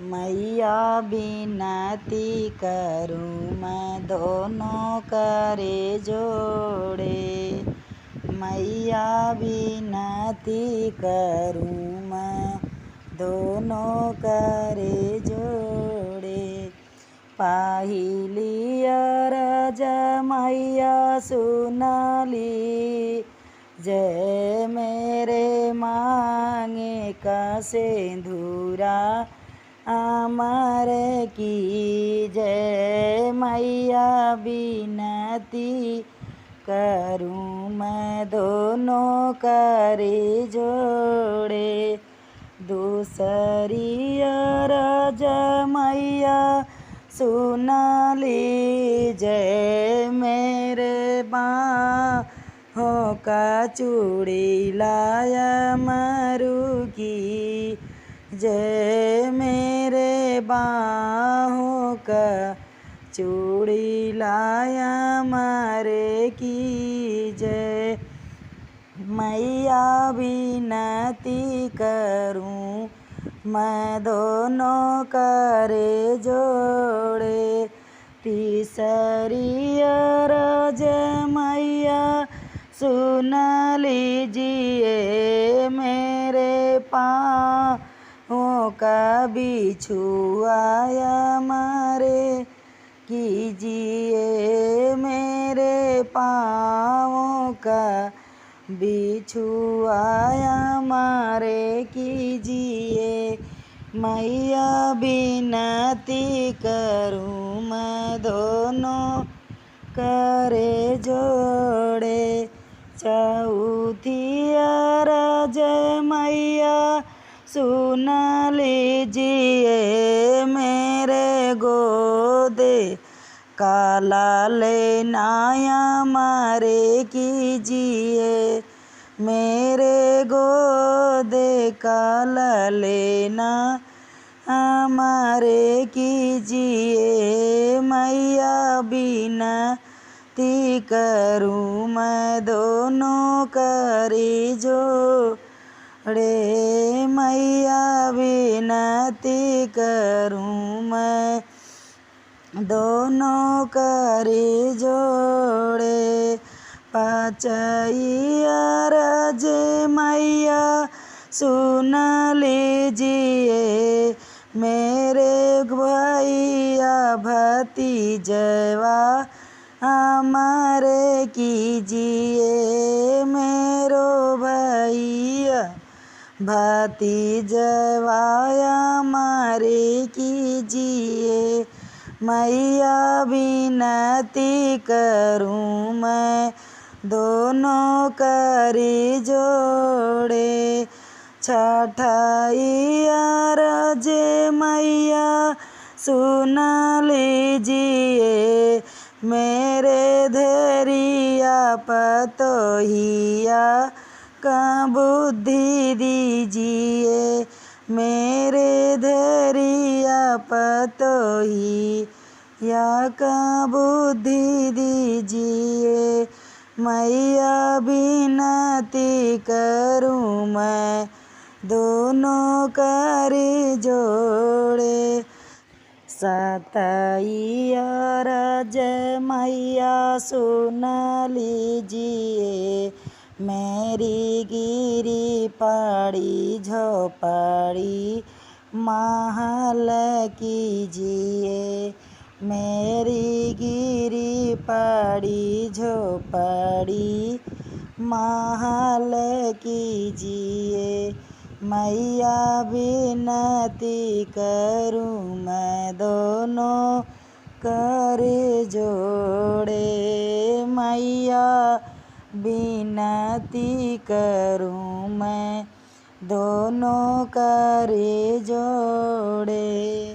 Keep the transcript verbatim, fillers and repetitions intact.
मैया बिनती करूँ मैं दोनों करे जोड़े, मैया बिनती करूँ मैं दोनों करे जोड़े। पहिली अरज मैया सुनली, जय मेरे मांगे का सेंधुरा अमर की जय। मैया बिनती करूँ मैं दोनों करे जोड़े। दूसरी अरज मैया सुन लीजिए, मेरे बाहों का चूड़ी लाया मरु की जय, मेरे बाहों का चूड़ी लाया मारे की जय। मैया बिनती करूँ मैं दोनों करे जोड़े। तीसरी अरज मैया सुन लीजिए, मेरे पाँव का बिछुआ मारे कीजिए, मेरे पाँव का बिछुआ मारे कीजिए। मैया बिनती करूँ मैं दोनों करे जोड़े। चौथी अरज मैया सुन लीजिए, मेरे गोदे का लालना अमर कीजिए, मेरे गोदे का लालना अमर कीजिए। मैया बिनती करूँ मैं दोनों करे जोड़े, मैया बिनती करूँ मैं दोनों करे जोड़े। पाँचई अरज मैया सुन लीजिए, मेरे भैया भतीजवा अमर कीजिए, मेरो भैया भतीजवा अमर कीजिए। मैया बिनती करूँ मैं दोनों करे जोड़े। छठई अरज मैया सुन लीजिए, मेरे धरिया पतोहिया का बुद्धि दीजिए, मेरे धरिया पतोहिया का बुद्धि दीजिए। मैया बिनती करूँ मैं दोनों करे जोड़े। सातई अरज मैया सुन लीजिए, मेरी गिरी पड़ी झोपड़ी महल कीजिए, मेरी गिरी पड़ी झोपड़ी महल कीजिए। मैया बिनती करूँ मैं दोनों करे जोड़े, मैया बिनती करूँ मैं दोनों करे जोड़े।